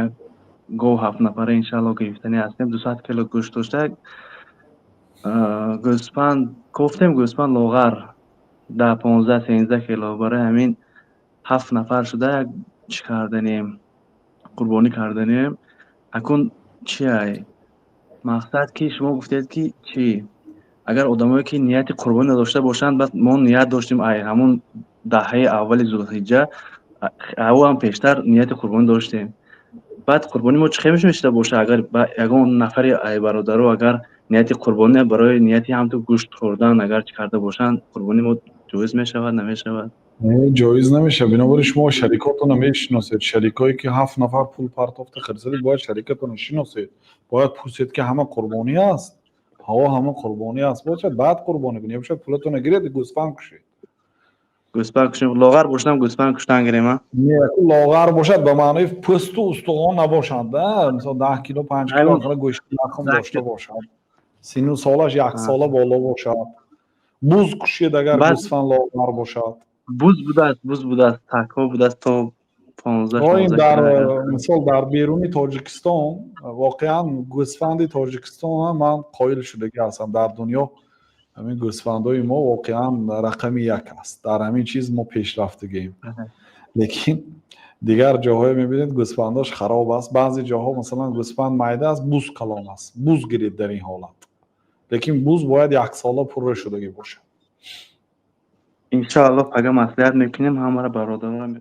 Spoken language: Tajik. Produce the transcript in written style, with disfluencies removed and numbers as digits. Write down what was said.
Як гов ҳафт нафара, иншаалло, гирифтанӣ ҳастем. 200 кило гӯшт дошта, гӯспанд кофтем, гӯспанд лоғар 10, 15, 13 кило. Барои ҳамин ҳафт нафар шуда як чӣ карданем, қурбонӣ карданем. Акун чи ай мақсад, ки шумо гуфтед, ки чӣ агар одамое, ки нияти қурбонӣ надошта бошанд, баъд мо ният доштем, ай ҳамун даҳаи аввали зулҳиҷҷа, ам пештар нияти қурбонӣ доштем. Баъд қурбонӣ мо чӣ хел мешуда боша, агар ягон нафари ай бародаро агар нияти қурбонӣ барои нияти ҳамту гӯшт хӯрдан агар чӣ карда бошанд, қурбонӣ мо ҷоиз мешавад, намешавад? Ҷоиз намешавад. Бинобар ин шумо шарикотонро мешиносед. Шарикое, ки ҳафт нафар пул партофта хирсадед, бояд шарикатонро шиносед, бояд пурсед, ки ҳама қурбонӣ аст? Ҳаво, ҳама қурбонӣ аст бошад, баъд қурбонӣ кунед, ё бошад, пулатонро гиред, гӯсфанд кушед. Гӯсфанд кушем, лоғар бошадам, гӯсфанд куштан гирем, а? Не, лоғар бошад, ба маънои пӯсту устухон набошанд, мисол, 10 кило, 5 кило гӯшти яхм дошта бошад, сину солаш яксола боло бошад. Буз кушед, агар гӯсфанд лоғар бошад. Буз будааст, буз будааст, такҳо будааст то 15. Дар мисол, дар беруни Тоҷикистон воқеан гӯсфанди Тоҷикистон ман қоил шудагӣ ҳастам. Дар дунё ҳамин гӯсфандҳои мо воқеан рақами як аст, дар ҳамин чиз мо пешрафтагием. Лекин дигар ҷоҳое мебинед, гӯсфандош хароб аст. Баъзе ҷоҳо, масалан, гӯсфанд майда аст, буз калон аст, буз гиред дар ин ҳолат. Лекин буз бояд яксола пурра шудагӣ бошад. Иншоалло, пага маслиҳат мекунем ҳамаро, бародарон.